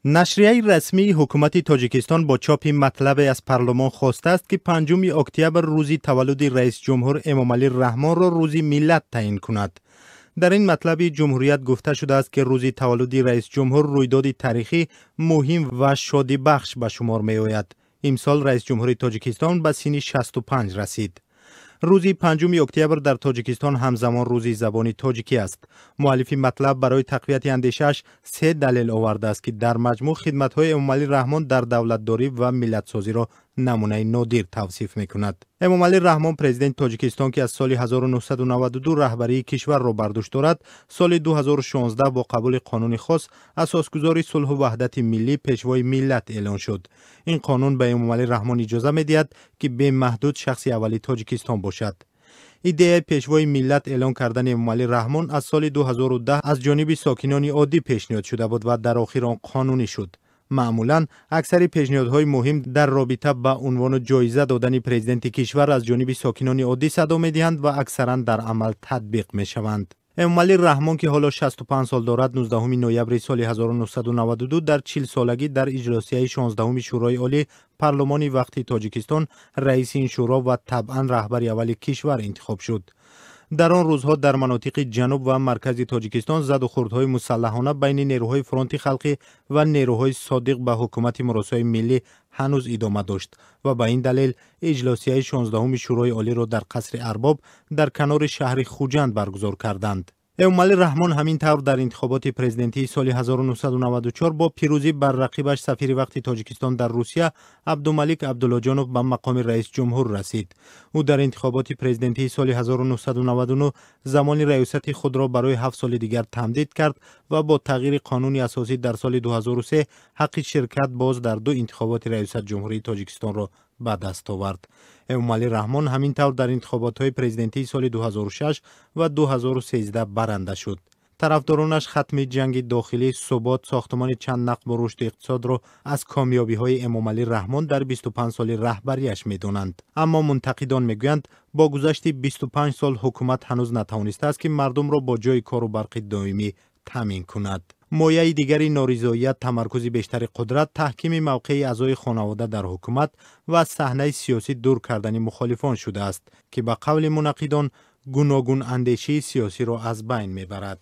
Нашрияи расмии ҳукумати Тоҷикистон бо чопи матлабе аз парлумон хостааст, ки 5 октябр, рӯзи таваллуди раисҷумҳур Эмомалӣ Раҳмонро Рӯзи миллат таъин кунад. Дар ин матлаби ҷумҳурият гуфта шудааст, ки рӯзи таваллуди раисҷумҳур рӯйдоди таърихӣ, муҳим ва шодибахш ба шумор меояд. Имсол раисҷумҳури Тоҷикистон ба синни 65 расид. Рӯзи 5 октябр дар Тоҷикистон ҳамзамон Рӯзи забони тоҷикӣ аст. Муаллифи матлаб барои тақвияти андешааш се далел овардааст, ки дар маҷмӯъ хидматҳои Эмомалӣ Раҳмон дар давлатдорӣ ва миллатсозиро намунаи нодир тавсиф мекунад. Эмомалӣ Раҳмон, президенти Тоҷикистон, ки аз соли 1992 раҳбарии кишварро бар дӯш дорад, соли 2016 бо қабули қонуни хос, асосгузори сулҳу ваҳдати миллӣ, пешвои миллат эълон шуд. Ин қонун ба Эмомалӣ Раҳмон иҷоза медиҳад, ки бемаҳдуд шахси аввали Тоҷикистон бошад. Идеяи пешвои миллат эълон кардани Эмомалӣ Раҳмон аз соли 2010 аз ҷониби сокинони оддӣ пешниҳод шуда буд ва дар охир он қонунӣ шуд. Маъмулан аксари пешниҳодҳои муҳим дар робита ба унвону ҷоиза додани президенти кишвар аз ҷониби сокинони оддӣ садо медиҳанд ва аксаран дар амал татбиқ мешаванд. Эмомалӣ Раҳмон, ки ҳоло 65 сол дорад, 19 ноябри соли 1992 дар 40-солагӣ дар иҷлосияи 16-уми Шӯрои Олӣ, парлумони вақти Тоҷикистон, раиси ин шӯро ва табъан раҳбари аввали кишвар интихоб шуд. Дар он рӯзҳо дар манотиқи ҷануб ва маркази Тоҷикистон задухӯрдҳои мусаллаҳона байни нерӯҳои фронти халқӣ ва нерӯҳои содиқ ба ҳукумати муросои миллӣ ҳанӯз идома дошт ва ба ин далел иҷлосияи 16-уми Шӯрои Олиро дар қасри Арбоб дар канори шаҳри Хуҷанд баргузор карданд. Эмомалӣ Раҳмон ҳамин тавр дар интихоботи президентии соли 1994 бо пирӯзӣ бар рақибаш, сафири вақти Тоҷикистон дар Русия Абдумалик Абдуллоҷонов, ба мақоми раисҷумҳур расид. Ӯ дар интихоботи президентии соли 1999 замони раёсати худро барои 7 соли дигар тамдид кард ва бо тағйири қонуни асосӣ дар соли 2003 ҳаққи ширкат боз дар ду интихоботи раёсат ҷумҳурии Тоҷикистонро ба даст овард. Эмомалӣ Раҳмон ҳамин тавр дар интихоботҳои президентии соли 2006 ва 2013 баранда шуд. Тарафдоронаш хатми ҷанги дохилӣ, субот, сохтмони чанд нақбу рушди иқтисодро аз комёбиҳои Эмомалӣ Раҳмон дар 25 соли раҳбарияш медонанд. Аммо мунтақидон мегӯянд, бо гузашти 25 сол ҳукумат ҳанӯз натавонистааст, ки мардумро бо ҷойи кору барқи доимӣ таъмин кунад. Мояи дигари норизоият тамаркузи бештари қудрат, таҳкими мавқеи аъзои хонавода дар ҳукумат ва аз саҳнаи сиёсӣ дур кардани мухолифон шудааст, ки ба қавли мунаққидон гуногунандешии сиёсиро аз байн мебарад.